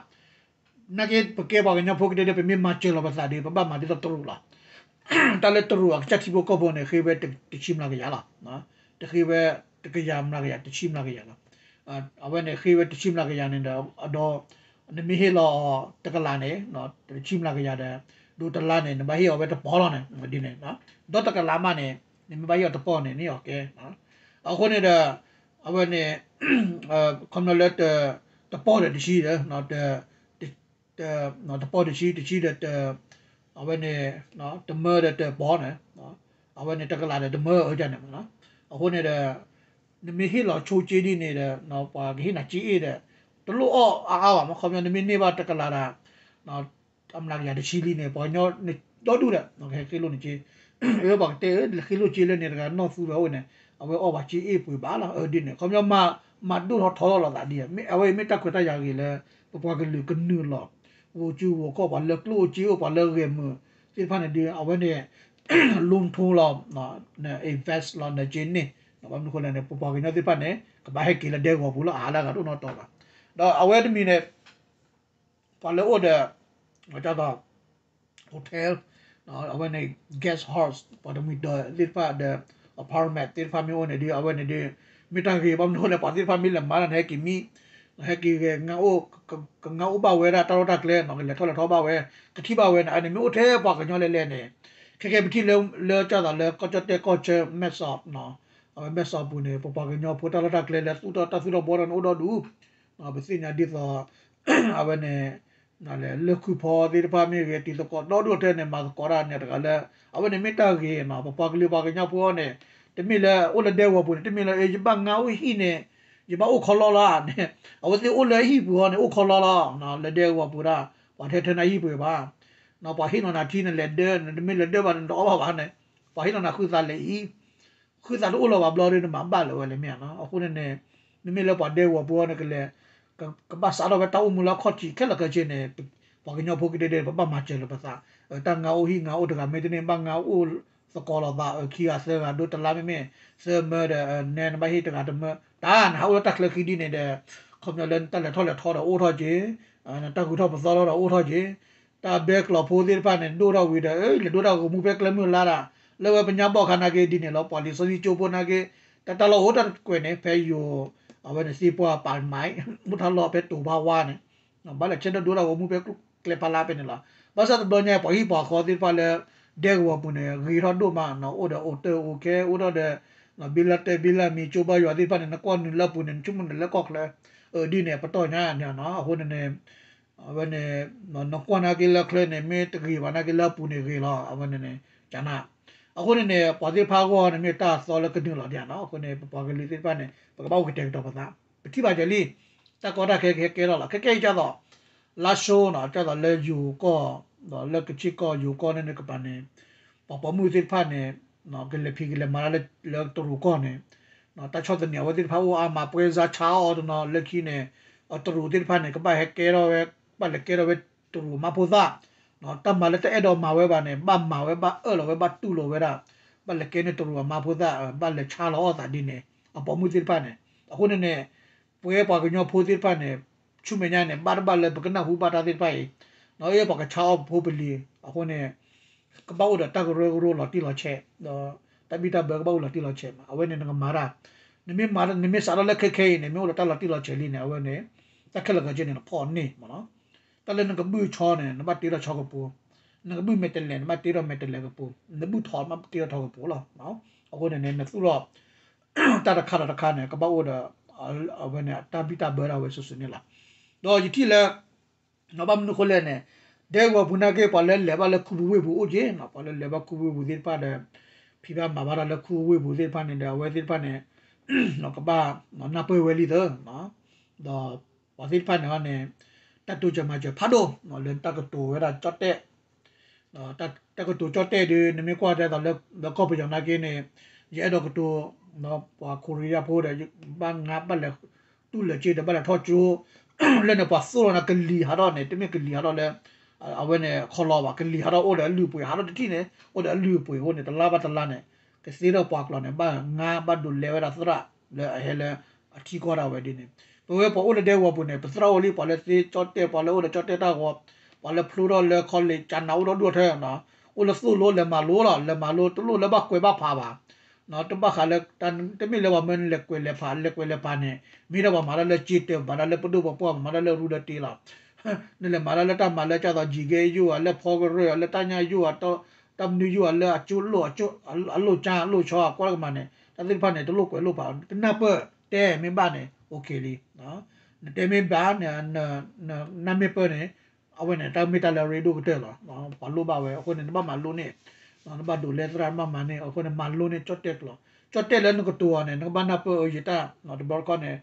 နာ်က့ ပကဲပှၤကညီဖိကဒဲဒဲ ပမ့ၢ်မၤစၢၤလီၤပသးဒီး ပဘၣ်မၤဒ်သိးတရူးလီၤ. တၢ်လၢတရူးအကစၢ်ထံဖိကီၢ်ဖိန့ၣ် ဃ့ဝဲတဆံမျးကယၤလီၤ. တဃ့ဝဲတကယၤမျးကယၤ တဆံမျးကယၤလီၤ. အဝဲန့ၣ်ဃ့ဝဲတဆံမျးကယၤန့ၣ်ဒီး အဒီ နမ့ၢ်ဟ့ၣ်လီၤအီၤတကလးန့ၣ် တဆံမျးကယၤဒီး ဒိးတလါန့ၣ် နဘၣ်ဟ့ၣ်အီၤဝဲတပီၤလီၤန့ၣ် ဒ်န့ၣ် ဒီးတကလးမးန့ၣ် နမ့ၢ်ဘၣ်ဟ့ၣ်အီၤတပီၤန့ၣ် န့ၢ်အီၤကဲ အဃိန့ၣ်ဒီး အဝဲန့ၣ် ခီပညီလၢ တပီၢ်ဒီးတဆံဒီး တပီၢ်တဆံ တဆံဒီးတ အဝဲန့ၣ် တမၢဒီးတပီၢ်န့ၣ် အဝဲန့ၣ်တကလးဒီးတမၢအၢဒ်န့ၣ်မး. အဃိန့ၣ်ဒီး နမ့ၢ်ဟ့ၣ်လီၤဆိက့ဒ်န့ၣ်ဒီး ပှၤကဟ့ၣ်နၤက့အ့ၣ်ဒီး တလိၣ်အီၣ်အါအါဘၣ်မး ခီပညီ နမ့ၢ်န့ၢ်ဘၣ်တကလးဒီး အမျးကယၤတဆံလံန့ၣ် ပှၤကညီန့ၣ်ဒီဒူၣ်ဒီး ကဟဲဃ့လိၢ်နက့ အဝဲပှၤကတဲ လဲၤဃ့လိၢ်က့လၢန့ၣ်တဂၤနီၢ်သူဝဲအိၣ်န့ၣ် အဝဲအီၣ်ဘၣ်က့အ့ၣ်ပှ့ၤဘၣ်လီၤ ဒ်န့ၣ် ခီပညီ မၤဒိၣ်ထီၣ်ထီထီၣ်လိာ်သးဒ် အဝဲအံၤမ့ၢ်တၢ်ခွဲးတၢ်ယာ်ဂ့ၤလၢ ပပှၤကလုာ်ကနုာ်လီၤ ဂိၤကၠူဂိၤကီၢ် ပှၤလၢကျိၣ်အိၣ်က့အိၣ် ပှၤလၢဂဲၤမုာ်သ့ၣ်တဖၣ်န့ၣ်ဒီး အဝဲန့ၣ် လူထူလီၤ န invest လီၤ နက့န့ၢ် ဘၣ်မနုၤဃိလဲၣ်န့ၣ် ပပှၤကညီသ့ၣ်တဖၣ်န့ၣ် ကဘၣ်ဟဲက့ၤလၢဒဲကဝီၤပူၤလီၤ အဟးလၢအဂၤတအိၣ်နီတီၤဘၣ် ဒီးအဝဲတမံၤန့ၣ် ပှၤလၢအိၣ်ဒီး ကၢ်သိး hotel အဝဲန့ၣ် guest house ပှၤတမှံၤဒီးသ့ၣ်တဖၣ်ဒီး apartment သ့ၣ်တဖၣ်မ့ၢ်အိၣ်န့ၣ်ဒီး အဝဲန့ၣ်ဒီး မ့ၢ်တၢ်ဂ့ၤ ဘၣ်မနုၤဃိလဲၣ် ပှၤသ့ၣ်တဖၣ်မ့ၢ်လဲၤမၤတၢ်န့ၣ် ဟဲက့ၤမံ ဟဲက့ၤဂဲၤ ကငါအိၣ်ဘၣ်ဝဲဒၣ်တၢ်လီၢ်တၢ်ကျဲ ကလဲၤထီၣ်လဲၤထီဘၣ်ဝဲ ကထံၣ်ဘၣ်ဝဲန့ၣ် အန့ၣ်မ့ၢ်အိၣ်ထဲပှၤကညီလဲၣ်လဲၣ်န့ၣ် ခဲကဲပထံၣ်လၢ လၢကၢ်သိးလၢကီၢ်ကၠီၣ်တဲၣ်ကီၢ်ဆၢ မဲၢ်စီး အဝဲမဲၢ်စီးပူၤန့ၣ် ပပှၤကညီဖိတၢ်လီၢ်တၢ်ကျဲလၢသူၣ်ထီၣ်တၢ်သူၣ်ထီၣ်ဘှီထီၣ်န့ၣ်အိၣ်ဒီဒူၣ် ပသ့ၣ်ညါဒ်သိး အဝဲန့ၣ် လၢခုၣ်ဖီသ့ၣ်တဖၣ်မ့ၢ်ဂ့ၤ တံၤသကိးဒီဒူၣ်ထဲန့ၣ် မၤသကိးတၢ်န့ၣ်တဂၤလၢ အဝဲန့ၣ်မ့ၢ်တၢ်ဂ့ၤနီၤ ပပှၤကလုာ်ပှၤကညီဖိအီၤန့ၣ် တမ့ၢ်လၢအိၣ်လၢဒဲကဝီၤပူၤန့ၣ် တမ့ၢ်လၢ ယဘၣ်ငါအိၣ်ဟံၣ်န့ၣ် ယဘၣ်အိၣ်ခီလီလီၤန့ၣ် အဝဲသ့ၣ်အိၣ်လၢဟံၣ်ပူၤအီၤန့ၣ် အိၣ်ခီလီလီၤ လၢဒဲကဝီၤပူၤဒၣ် ပှၤထဲထဲနၤဟံၣ်ပူၤဘၣ် ပှၤဟ့ၣ်နီၤနၤထံန့ၣ် လဲၤဒၢ နတမ့ၢ်လဲၤဒၢဘၣ်န့ၣ် နတအီၣ်ဘၣ်ဘၣ်န့ၣ် ပှၤဟ့ၣ်နီၤနၤဃုသးလဲၤအံၤ ဃုသးတအိၣ်လီၤဘၣ်ဘျီဒီး နမၤဘၣ်လၢၤဝဲလဲၣ်မ့ၢ်ဧါနီၤ အဃိန့ၣ်န့ၣ် မ့မ့ၢ်လၢပှၤဒဲကဝီၤပူၤအီၤန့ၣ် ကလဲၤ ကဘၣ်စးထီၣ်ဝဲတၢ်အိၣ်မူလၢအခီၣ်ထံးခဲလၢာ်ခဲဆ့န့ၣ် ပှၤကညီဖိကဒဲဒဲ ပဘၣ်မၤစၢၤလၢၤပသး တၢ်ငါအိၣ်ဟံၣ်ငါအိၣ်တဂၤမ့ၢ်တန့ၢ် ဘၣ်ငါအိၣ်သကိးလိာ်သး အခံဂၤသၢဂၤဒိတလါမ့မ့ၢ် သၢမၢဒီး နဲနဘၣ်ဟ့ၣ်တဂၤတမၢ တၢ်နဟးအိၣ်လၢတၢ်ချၢခံဒ်န့ၣ်ဒီး ခီပညီလၢနတၢ်လဲၤထီၣ်လဲၤထီဒီးအိၣ်ထီၣ်က့ၤ နတၢ်ဂုၤထီၣ်ပသီထီၣ်ဒီးအိၣ်ထီၣ်က့ၤ တၢ်ဘဲကျိာ်ဖိသ့ၣ်တဖၣ်န့ၣ် ဒိၣ်ထီၣ်ဝံၤဒီး လဲၤဒိတၢ်ဂီၤမူဖဲကျဲမုၢ်လါဒၣ် လၢဝဲပညါဘီၣ်ခါနာ်က့ဒ်န့ၣ်လီၤ ပှၤလံာ်စီဆှံကၠိဖိနာ်က့ တၢ်တၢ်လီၢ်အိၣ်တၢ်တကွဲးန့ၣ် ဖဲယိၤ အဝဲန့ၣ်သ့ၣ်ပှၢ်ပာ်မံၤ မူထီၣ်လီၢ်ဖဲတိၤဘါဝါန့ၣ် ဘၣ်လဲၤဆၢထၢၣ်ဒိတၢ်ဂီၤမူဖဲကျဲဖးလါဖဲန့ၣ်လီၤ ဘၣ်ဆၣ်တဘျီညါ ပှၤဟံၣ်ပှၤဃီသ့ၣ်တဖၣ်လၢ ဒဲကဝီၤပူၤန့ၣ် ဂ့ၤထီၣ်ဒိၣ်မး အိၣ်ဒီးအိၣ်တၢ်အိၣ်ခဲ အိၣ်ထီၣ်ဒီး ဘံလၢတဲဘံလၢမံၤ ကၠိဘါယွၤသ့ၣ်တဖၣ်န့ၣ် နကွၢ်နုာ်လၢပူၤန့ၣ် နဆိကမိၣ်နလဲၤလၢကီၢ်ချၢ ဒ်န့ၣ် ပတီၢ်ညါန့ၣ်နီၤ အဃိန့ၣ်န့ၣ် အဝဲန့ၣ် နကွၢ်နာ်က့လၢချၢန့ၣ် မ့ၢ်တဂ့ၤဘၣ်နာ်က့လၢအပူၤန့ၣ်ဂ့ၤလီၤ အဝဲန့ၣ်န့ၣ် ကနၣ် အဃိန့ၣ်န့ၣ် ပှၤသ့ၣ်တဖၣ်အဂီၢ်န့ၣ် မ့ၢ်တၢ်သီလၢကနုာ်လီၤဒံးနီၤ အဃိန့ၣ် ပပှၤကလုာ်သ့ၣ်တဖၣ်န့ၣ် ပကဘၣ်အိၣ်ကတဲာ်ကတီၤပသး ပထံၣ်ဘၣ်က့ၤလံ တၢ်ကီတၢ်ခဲကဟဲကဲထီၣ်လီၤ ခဲကဲအံၤကၢ်သိး လါၡိနီၤ ကၢ်သိးလၢယိၤကီၢ် ဒီးလၢကဆ့ကီၢ်ယိၤကီၢ်န့ၣ်တကပၤန့ၣ် ပှၤပိာ်မုၣ်သ့ၣ်တဖၣ်န့ၣ် ကလဲၤဖံးကလဲၤမၤတၢ်လၢတရူးကီၢ်န့ၣ် တၢ်ဆီၣ်သနံးအဝဲသ့ၣ်တဖၣ်အိၣ်အါမး ပွဲစားဆါအီၤတနီၤလၢခံန့ၣ် တရူးသ့ၣ်တဖၣ်န့ၣ် ကဘၣ်ဟဲကဲထီၣ်ဝဲ ဘၣ်လဲၤကဲထီၣ်ဝဲတရူးအမါဖိသၣ် တၢ်မၤလၢတအဲၣ်ဒိးမၤဝဲဘၣ်န့ၣ် ဘၣ်မၤဝဲ ဘၣ်အၢၣ်လီၤဝဲ ဘၣ်တူၢ်လိာ်ဝဲဒၣ် ဘၣ်လဲၤကဲန့ၢ်တရူးအမါဖိသၣ် ဘၣ်လဲၤဆါလီၤအီၣ်သးဒ်န့ၣ် အပိာ်မုၣ်သ့ၣ်တဖၣ်န့ၣ် အဃိန့ၣ်န့ၣ် ပဝဲပှၤကညီဖိသ့ၣ်တဖၣ်န့ၣ် ဆူမဲာ်ညါန့ၣ် ဘၣ်တဘၣ်လၢပကနၢ်ဟူဘၣ်တၢ်သ့ၣ်တဖၣ်အံၤ နီၢ်အ့ၣ်ပှၤကဆါအီၣ်ပဖိပလံၤ အဃိန့ၣ် ကဘၣ်အိၣ်ဒီးတၢ်ကရၢကရိလီၤတံၢ်လီၤဆဲး ဒီးတၢ်ဘံၣ်တၢ်ဘၢကဘၣ်အိၣ်လီၤတံၢ်လီၤဆဲးမး အဝဲန့ၣ်နကမၤတၢ် နမ့ၢ်မၤ နမ့ၢ်စးထီၣ်လၢခဲခဲအံၤန့ၣ် မ့ၢ်အိၣ်လၢတၢ်လီၤတံၢ်လီၤဆဲးလံန့ၣ် အဝဲန့ၣ် တၢ်ခဲလၢာ်ခဲဆ့န့ၣ် နဖီၣ်န့ၢ်မးနီၤ တၢ်လၢနကဘုၣ်ဆီန့ၣ် နဘၣ်တ့ထီၣ်ဆီကပူၤ နကဘုၣ်မဲာ်တဲးလဲး နဘၣ်တ့ထီၣ်မဲာ်တဲးလဲးကပူၤ နဘုၣ်ထိး နဘၣ်တ့ထီၣ်ထိးကပူၤလီၤ အဃိန့ၣ်န့ၣ် နသူၣ်ထီၣ် တၢ်တခါဒီးတခါန့ၣ် ကဘၣ်အိၣ်ဒီး အဝဲန့ၣ် တၢ်ဘံၣ်တၢ်ဘၢဒၣ်ဝဲစုာ်စုာ်န့ၣ်လီၤ ဒီးယထံၣ်လၢ ဘၣ်မနုၤဃိလဲၣ်န့ၣ် ဒဲကဝီၤပူၤနာ်က့ ပှၤလၢလဲၤဘၣ်လၢခူပူၤဝ့ၢ်ပူၤအိၣ်က့ၤနီၤ ပှၤလၢလဲၤဘၣ်ခူပူၤဝ့ၢ်ပူၤသ့ၣ်တဖၣ်ဒီး ဖံးဘၣ်မၤဘၣ်တၢ်လၢခူပူၤဝ့ၢ်ပူၤသ့ၣ်တဖၣ်န့ၣ်ဒီး အဝဲသ့ၣ်တဖၣ်န့ၣ် ကဘၣ်နၢ်ပၢၢ်ဝဲလံသၢ ဒီးပှၤသ့ၣ်တဖၣ်န့ၣ်န့ၣ် တၢ်တိစၢၤမၤစၢၤဖးဒိၣ် လၢတၢ်ကတိၤဝဲဒၣ်ကၠီၣ်တဲၣ် တၢ်ကတိၤကၠီၣ်တဲၣ်ဒီး နမ့ၢ်ကွၢ်တဲသိးလၢကီၢ်ပယီၤနာ်က့န့ၣ် ယအဲၣ်ဒိးကတိၤ ပှၤခိရံယါဖိဒီး ဘၣ်ငါဘၣ်လဲၤတူၢ်လၢာ်က့ဒီး ဘၣ်လဲၤထီၣ်ကၠိ လၢန့ၣ် ပှၤသိၣ်လီၤနၤကလံၤဟးထီၣ်န့ၣ် တမ့ၢ်ကလံၤဟးထီၣ်လၢ အဝဲန့ၣ်ခီလီၤဘၣ် ကလံၤဟးထီၣ်အိၣ်ဒီးအလုၢ်အပှ့ၤ ဟးထီၣ်တထံၣ်န့ၣ် အိၣ်ဒီးအလုၢ်အပှ့ၤအဃိန့ၣ် တလါဘၣ်တလါန့ၣ် ကသ့ထီၣ်ပှၤကျိာ်န့ၣ် ဘၣ်ငါဘၣ်ဒိးလဲဝဲဒၣ်သရၣ်လၢအဟဲလၢအထံကီၢ်ဒၣ်ဝဲဒ်န့ၣ် ပဝဲပှၤအိၣ်လၢဒဲကဝီၤပူၤန့ၣ် ပသရၣ်အိၣ်လံ ပှၤလၢသ့ကၠီၣ်တဲၣ် ပှၤလၢအိၣ်ဒီးကၠီၣ်တဲၣ်တၢ်ဂီၤ ပှၤလၢဖျိထီၣ်လၢ college ကၠနၤ အိၣ်ဒီဒူၣ်ထဲ အိၣ်လၢသိၣ်လိလဲၤမၤလိလီၤ လဲၤမၤလိတလိၣ်လၢဘၣ်ကွဲးဘၣ်ဖးဘၣ် တဘၣ်ဃးလၢ တမ့ၢ်လၢပှၤမၢနလဲၤကွဲးလဲၤဖး လဲၤကွဲးလဲၤဖးန့ၣ် မ့ၢ်ဒၣ်ပှၤမၤတၢ်လၢက့တၢၤ မၤတၢ်လၢပဒိၣ်ပပှၢ် မၤတၢ်လၢရူဒီတ့လီၤ နလဲၤမၤတၢ်လၢတၢ်မၤလၢကၢ်သိး ယံၤကဲယိၣ်ဧါ လၢဖီကရၢၢ် လၢတၢ်ညၣ်ယိၣ်ဧါ တၢ်မနုၤယိၣ်ဧါ လၢအကၠိလိၣ် အလိၣ်ကၠါအလိၣ်ဆီ ကွၢ်တကမၤန့ၣ် တၢ်သ့ၣ်တဖၣ်န့ၣ် တလိၣ်ကွဲးလိၣ်ဖး ကနၢ်ပၢၢ်တဲမ့ၢ်ဘၣ်န့ၣ် okay လံ နတဲမ့ၢ်ဘၣ်န့ၣ် နမ့ၢ်ပၢၢ်န့ၣ် အဝဲန့ၣ် တၢ်မ့ၢ်တၢ်လၢအရ့ဒိၣ်ကတၢၢ်လီၤ ပှၤလိၣ်ဘၣ်ဝဲ အဃိန့ၣ် နဘၣ်မၤလိန့ၢ် နဘၣ်ဒိးလဲသရၣ် နဘၣ်မၤန့ၢ် အဃိန့ၣ် မၤလိန့ၢ်ကၠီၣ်တဲၣ်ကျိာ် ကၠီၣ်တဲၣ်လၢနကတိၤအီၤန့ၣ် နကဘၣ်နၢ်ပၢၢ်အၢယတၢ် တဘျီတခီၣ်န့ၣ်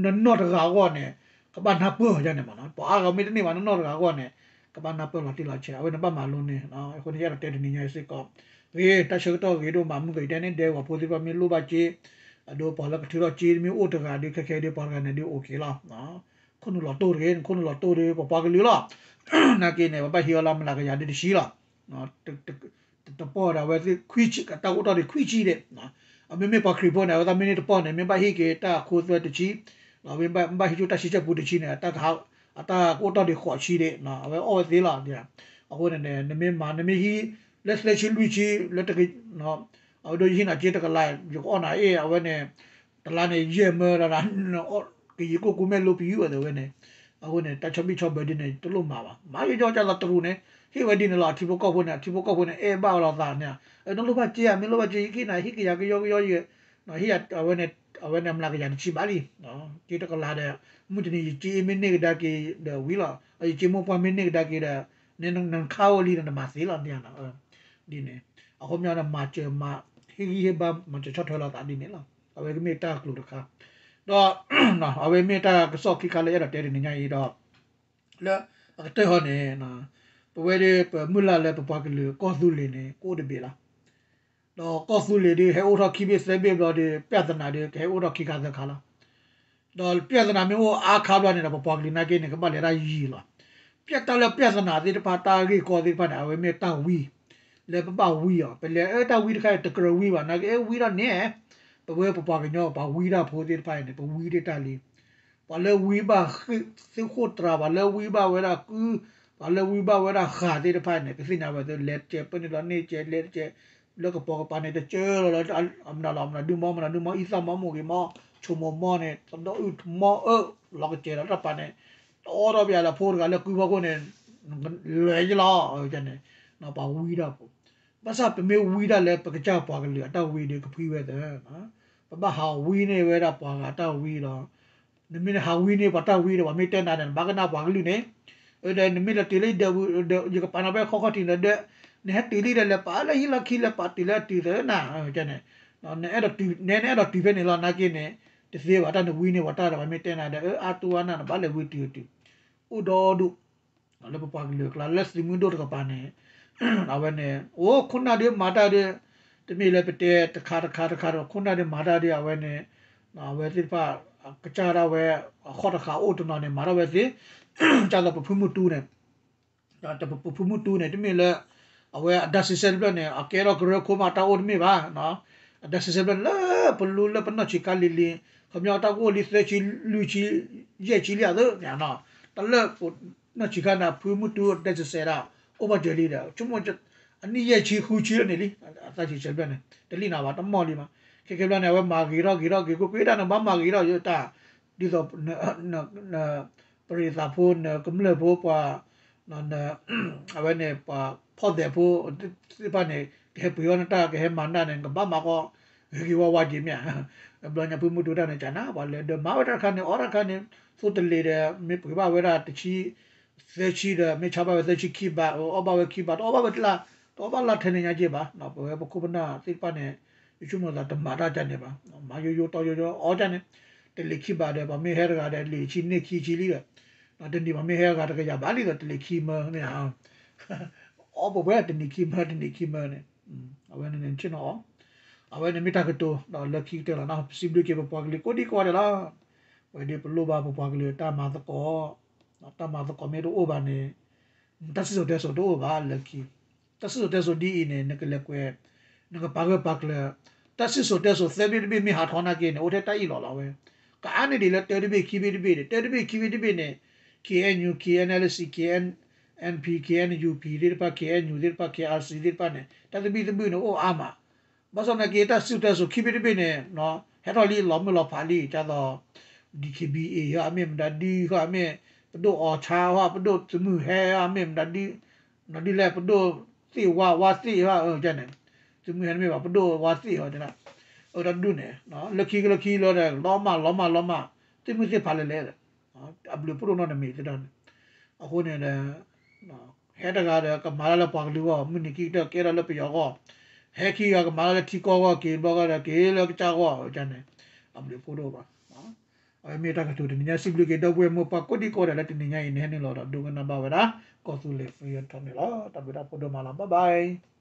နနီၢ်တဂၤအဂီၢ်န့ၣ် ကဘၣ်နၢ်ပၢၢ်အီၤယါန့ၣ်မးနီၤ. ပှၤအါဂၤမ့ၢ်တန့ၢ်ဘၣ် နနီၢ်တဂၤအဂီၢ်န့ၣ် ကဘၣ်နၢ်ပၢၢ်လီၤတံၢ်လီၤဆဲး အဝဲန့ၣ်ဘၣ်မၤလိန့ၣ်. အဃိန့ၣ် ယအဲၣ်ဒိးတဲတနံၤညါအံၤစ့ၢ်ကီး ဂ့ၤ တၢ်ဆၢကတီၢ်ဂ့ၤဒိၣ်မး မုၢ်ကယတဲန့ၣ် ဒဲကဝီၤဖိသ့ၣ်တဖၣ်မ့ၢ်လိၣ်ဘၣ်စ့ အဒိပှၤလၢကထုးထီၣ်စ့မ့ၢ်အိၣ်တဂၤဒီး ခဲခဲဒီးပှၤတဂၤန့ၣ်ဒီး OK လီၤ. ခိၣ်နူာ်လီၤတိၢ်တဂ့ၤ ခိၣ်နူာ်လီၤတိၢ်ဒီး ပပှၤကလုာ်လီၤ. နာ်က့န့ၣ် ပဘၣ်ဟံးအီၤလၢအမျးကယၤဒီးတဆံလီၤ. တပီၢ်ဒီးအဝဲသ့ၣ်ခွံဆံ တၢ်ကအိၣ်တီၢ်ဒံးခွံဆံဒံး အမ့မ့ၢ်ပှၤခရံာ်ဖိန့ၣ် အဝဲသ့ၣ်မ့ၢ်န့ၢ်တပီၢ်န့ၣ် မ့ၢ်ဘၣ်ဟ့ၣ်က့ၤတၢ်အခိသွဲတဆံ, မ့ၢ်ဘၣ်ဟ့ၣ်က့ၤတၢ်ဆံဆဲၣ်ပူတဆံန့ၣ် အတၢ်ကအိၣ်တီၢ်ဒံးဃိးဆံဒံး အဝဲအီၣ်ဝဲသ့လီၤ. အဃိန့ၣ် နမ့ၢ်မၤ နမ့ၢ်ဟံး လၢသၢဆံလွံၢ်ဆံ လၢ အဝဲဒိးယဟံးနၤက့တကလး ယကအီၣ်နၤအ့ၣ် အဝဲန့ၣ် တလါန့ၣ် ယဲၢ်မၢဒီး ကယံာ်ကိၢ်ကူမ့ၢ်လိပယူၢ်ဝဲသ့ဝဲန့ၣ်. အဃိန့ၣ် တၢ်ဆီဘံၣ်ဆီဘၢဒ်န့ၣ် တလိၣ်မၤဘၣ်. မၤယိယိကၢ်သးတရူးန့ၣ် ဟ့ၣ်ဝဲဒ်န့ၣ်လီၤ. အထံဖိကီၢ်ဖိန့ၣ် အထံဖိကီၢ်ဖိန့ၣ် အဲၣ်ဘၣ်ဝဲလီၤသးန့ၣ် နလိၣ်ဘၣ်စ့ဧါ မ့ၢ်လိၣ်ဘၣ်စ့ ယကဟ့ၣ်နၤ ဟ့ၣ်ကယၤကယီကယီယဲ ဟ့ၣ်ယၤ အဝဲန့ၣ် အဝဲန့ၣ်အမျးကယၤတဆံဘၣ်လံ. က့တကလးဒီး မုၢ်တနံၤယစ့မ့ၢ်န့ၢ်ကဒါက့ၤဒီးဝံၤလီၤ. ယစ့မိၢ်ပှၢ်မ့ၢ်န့ၢ်ကဒါက့ၤဒီး နခါဝဲလံနတမၤသ့လီၤန့ၣ်. ဒ်န့ၣ် အဃိမ့ၢ်ဒီးမၤစၢၤမၤ ဟ့ၣ်ဂံၢ်ဟ့ၣ်ဘါ မၤစၢၤဆီၣ်ထွဲလီၤသးဒ်န့ၣ်လီၤ. အဝဲကမ့ၢ်တၢ်ကျိၤတခါ ဒီး အဝဲမ့ၢ်တၢ်ကစီၣ်ခံခါလၢအဲၣ်ဒိးတဲတနံၤညါအံၤဒီး လၢအကတၢၢ်ဟီန့ၣ် ပဝဲဒၣ်ပမုၢ်လၢ်လၢပပှၤကလုာ်ကီၢ်သူလ့ၤန့ၣ် ကအိၣ်တဘ့ၣ်လီၤ. ဒီးကီၢ်သူလ့ၤဒ် ဟဲအိၣ်ထီၣ်ခံဘ့ၣ်သၢဘ့ၣ်ဘျီဒီး ပြဿနာဒ် ကဟဲအိၣ်ထီၣ်ခံခါသၢခါလီၤ. ဒီးပြဿနာမ့ၢ်အိၣ်အါခါဘျီန့ၣ်ဒီး ပပှၤကလုာ်နာ်က့န့ၣ် ကဘၣ်လဲၤတၢ်ယံၤလီၤ. ပြဿနာလၢပြဿနာသ့ၣ်တဖၣ် တၢ်ဂ့ၢ်ကီသ့ၣ်တဖၣ်န့ၣ် အဝဲမ့ၢ်တၢ်ဝံ လၢပဘၣ်ဝံအီၤ ပလဲၤအၢတၢ်ဝံတခါအံၤ တကြၢးဝံဘၣ် နာ်က့အဲၣ်ဝံထီၣ်န့ၣ် ပဝဲပပှၤကညီပှၤဝံတၢ်ဖိသ့ၣ်တဖၣ်အံၤန့ၣ် ပဝံဒၣ်တၢ်လံ. ပှၤလၢဝံဘၣ်ဃ့ၢ်သ့ၣ်ဃိၣ်တြၤ ပှၤလၢဝံဘၣ်ဝဲဒၣ်ကု ပှၤလၢဝံဘၣ်ဝဲဒၣ်ဃာ်သ့ၣ်တဖၣ်န့ၣ် ကသ့ၣ်ညါဝဲသ့ လဲၤတကဲးပၢန့ၣ်လီၤန့ၢ်ကဲး လဲၤတကဲး လၢကပိာ်ကပၤန့ၣ် တကၢလီၤလၢ အမနုၤလီၤ မနုၤဒုမီ မနုၤဒုမီ အံသၣ်မီ မိၢ်ဂ့ၤမီ ဆိမိၢ်မီန့ၣ် တဒီအုၣ်မီအၢ လီၤကစဲးလီၤတၢ်ပာ်န့ၣ် တအိၣ်ထီၣ်ဘၣ်လၢဖိတဂၤလၢကုဖီခိၣ်န့ၣ် လဲၤယလီၤ န့ၣ် ပှၤဝံဒၣ်ဖိ ဘၣ်ဆၣ်ပမ့ၢ်ဝံဒၣ်လၢပကစၢ်ပှၤကလုာ်အတၢ်ဝံဒီးကဖှံဝဲသၢ ပဘၣ်ဟးဝံန့ၢ်ဝဲဒၣ်ပှၤဂၤတၢ်ဝံလီၤ. နမ့ၢ်ဟးဝံန့ၢ်ပှၤတၢ်ဝံဒီး ပှၤမ့ၢ်တဲနၤဒီး နဘၣ်ကနၣ်ပှၤကလုာ်န့ၣ် ဒီးနမ့ၢ်လဲၤတုၤလၢယဒၢးပူၤ ယကပာ်နၤဖဲခီခီထံးနဒၢး နဟဲတုၤလံဒီး လဲၤပာ်လၢဟံၣ်လီၢ်ခံ လဲၤပာ်တုၤလၢအတုၤသၢနၤ နအဲၣ်ဒိးတုၤ နအဲၣ်ဒိးတုၤဖဲန့ၣ်လီၤ နာ်က့န့ၣ် တသ့ဘၣ် တၢ်နဝံန့ၢ်ပှၤတၢ်ဒီး ပှၤမ့ၢ်တဲနၤဒီး အါတူၢ်ဝါနၤ နဘၣ်လဲၤဝံတုၤတုၤ အိၣ်ဒီဒူၣ် လၢပပှၤကလုာ်အကျါ လၢသုးမုၢ်ဒိၣ်တကပၤန့ၣ် အဝဲန့ၣ် အိၣ်ခိၣ်နၢ်ဒုးမၤတၢ်ဒုး တမ့ၢ်လၢပတဲတခါတခါတခါဒီး ခိၣ်နၢ်ဒုးမၤတၢ်ဒုး အဝဲန့ၣ် အဝဲသ့ၣ်တဖၣ် ကစၢ်ဒၣ်ဝဲ အဃိတဃာ်အိၣ်တနီၤန့ၣ် မၤထီၣ်ဝဲသ့ ကၢ်သိးပဖုမုၢ်တူန့ၣ် ပဖုမုၢ်တူန့ၣ် တမ့ၢ်လၢ အဝဲအဒါစံးဆဲတဖျၢၣ်န့ၣ် အကဲထီၣ်ကရၢခိမး တၢ်အိၣ်တမ့ၢ်ဘၣ် အဒါစံးဆဲဖျၢၣ်န့ၣ် လၢပလူလၢပနီၢ်ဆံးခါလံၤလံၤ ခီပညီတၢ်ကအိၣ်လံသၢဆံ လွံၢ်ဆံ ယဲၢ်ဆံလံအသိး တၢ်လၢပနီၢ်ဆံးခါန့ၣ် ဖုမုၢ်တူဒါစံးဆဲဒၣ် အိၣ်ဘၣ်စၢၤလံဒီး ဆိကမိၣ် အနံၣ်ယဲၢ်ဆံဃုဆံလၢန့ၣ်လံ အဒါစံးဆဲဖျၢၣ်န့ၣ် တလံၣ်နၤဘၣ် တမီၢ်လံမး ခဲခဲဘျီန့ၣ် အဝဲမၤဂ့ၤထီၣ်ဂ့ၤထီၣ်ဂ့ၤ ကွ့ၢ်ကွ့ၢ်တၢ်န့ၣ် ဘၣ်မၤဂ့ၤထီၣ်ယတၢ် ဒ်သိး ပရံးသးဖိ နကမျၢၢ်ဖိပှၤ အဝဲန့ၣ် ပှၤဖီၣ်သဲးဖိသ့ၣ်တဖၣ်န့ၣ် ကဟဲပှ့ၤအီၣ်နတၢ် ကဟဲမၤနၢ်န့ၣ် ကဘၣ်မၤဃီ ဂ့ၤဂ့ၤဝါဝါက့ၤမ့ၢ်ဧါ. ဘျီညါဖုမုၢ်တူတၢ်န့ၣ် ကနၣ်ပှၤလဲၤဒီးမၤဝဲတၢ်တခါန့ၣ် အီၣ်တၢ်တခါန့ၣ် သိတလ့ၤဒီး မ့ၢ်ပှ့ၤဘၣ်ဝဲဒၣ်တဆံ သၢဆံဒီး မ့ၢ်ဆါဘၣ်ဝဲသၢဆံခံဘး အီၣ်ဘၣ်ဝဲခံဘး တအီၣ်ဘၣ်ဝဲတလါ တအီၣ်ဘၣ်လါထဲန့ၣ်ညါက့ၤဘၣ် ပဝဲပခိၣ်ပနၢ်သ့ၣ်တဖၣ်န့ၣ် ယဆိကမိၣ်သးတမၤတၢ်ကန့ၣ်ဘၣ် မၤယိယိတီယိယိအီၣ်ကန့ၣ် တလ့ၤခံဘးဒီး ပှၤမ့ၢ်ဟဲတဂၤဒီး လ့ၤဆံန့ၢ်ခံဆံလံဒီး တနံၤပှၤမ့ၢ်ဟဲတဂၤတကယၤဘၣ်လံဒီး တလ့ၤခံမၢမ့ၢ်ဧါ အီၣ်ပဝဲတနံၤခံမၢ တနံၤခံမၢန့ၣ် အဝဲန့ၣ်ဆ့ၣ်နီၤအီၤ အဝဲန့ၣ်မ့ၢ်တၢ်ကတိၤဒီးလၢခံကတၢၢ်လီၤ စံးဘျုးက့ၤပပှၤကလုာ်ကိးဒံကိးဂၤဒဲးလီၤ. ဝဲဒၣ်ပလိၣ်ဘၣ်ပပှၤကလုာ်တၢ်မၤသကိး တၢ်မၤသကိးမ့ၢ်တအိၣ်ဘၣ်န့ၣ် တၢ်စံၣ်စိၤတဲစိၤတအိၣ်ဘၣ်လၢခံ တၢ်စံၣ်စိၤတဲစိၤဒ်အံၤန့ၣ် နကလဲၤကွဲး နကပာ်ဂၢၢ်ပာ်ကျၢၤ တၢ်စံၣ်စိၤတဲစိၤသၢဘ့ၣ်တဘ့ၣ်မ့ၢ်ဟးထီၣ်နာ်က့န့ၣ် အိၣ်ထဲတၢ်အ့ၣ်လိာ်လီၤဝဲ ကအါန့ၢ်ဒံးလၢတၢတဘ့ၣ်ခံဘ့ၣ်တဘ့ၣ်န့ၣ် တၢတဘ့ၣ်ခံဘ့ၣ်တဘ့ၣ်န့ၣ် KNU KNLC KNP KNUP သ့ၣ်တဖၣ် KNU သ့ၣ်တဖၣ် KRC သ့ၣ်တဖၣ်န့ၣ် တၢ်သဘံၣ်သဘုၣ်န့ၣ်အိၣ်အါမး ဘၣ်ဆၣ်သနာ်က့ တၢ်စံၣ်စိၤတဲစိၤခံဘ့ၣ်တဘ့ၣ်န့ၣ် ဟဲထီၣ်လံလီၤမုၢ်လီၤဖးလံ ဒ်သိး DKBA ဟီ အမ့ၢ်မတၤဒုဟီ အမ့ၢ်ပဒိၣ်အီၤဆါဟီ ပဒိၣ်သုးမုၢ်ဟဲဟီ အမ့ၢ်မတၤဒု မတၤဒုလဲၣ် ပဒိၣ်သ့ၣ်ဝါ ဝါသ့ၣ်ဟီ န့ၣ် သုးမုၢ်ဟဲမ့ၢ်ဘၣ် ပဒိၣ်ဝါသ့ၣ်ဟီ တၢ်ဒုန့ၣ် လၢခံကလၢခံလီၤဒီး လီၤမၢ်လီၤမၢ်လီၤမၢ် သ့ၣ်မုၢ်သ့ၣ်ဖးလဲၣ်လဲၣ်ဒီး အဘျုးဖှိၣ်ဒိၣ်နီၢ်တမံၤသ့ၣ်တဖၣ်န့ၣ် အဃိန့ၣ်ဒီး ဟဲတဂၤဒီး ကမၤတၢ်လၢပှၤကလုာ်အဂီၢ် မုၢ်နံၤခံကတၢၢ်ကဲထီၣ်လၢပယီၤအဂီၢ် ဟဲခံဂၤကမၤလၢထံကီၢ်အဂီၢ် က့ၤဘျီကဒီးက့ၤလၢကစၢ်ဂီၢ် အဝဲန့ၣ် အဘျုးဖှိၣ်ဒိၣ်ဘၣ်. အဝဲမ့ၢ်တၢ်ကတိၤတနံၤညါ စံးဘျုးက့ၤဒီပုၢ်ဝဲၢ်မိၢ်ပၢ်ကိးဒံကိးဂၤဒဲးလၢတနံၤညါအံၤ နဟဲနုာ်လီၤဒီးဒိကနၣ်ဘၣ်ဝဲဒၣ် ကီၢ်သူလ့ၤ free talk န့ၣ်လီၤ. တၢ်ဘျုးတၢ်ဖှိၣ်ဒိၣ်မးလီၤ. Bye bye.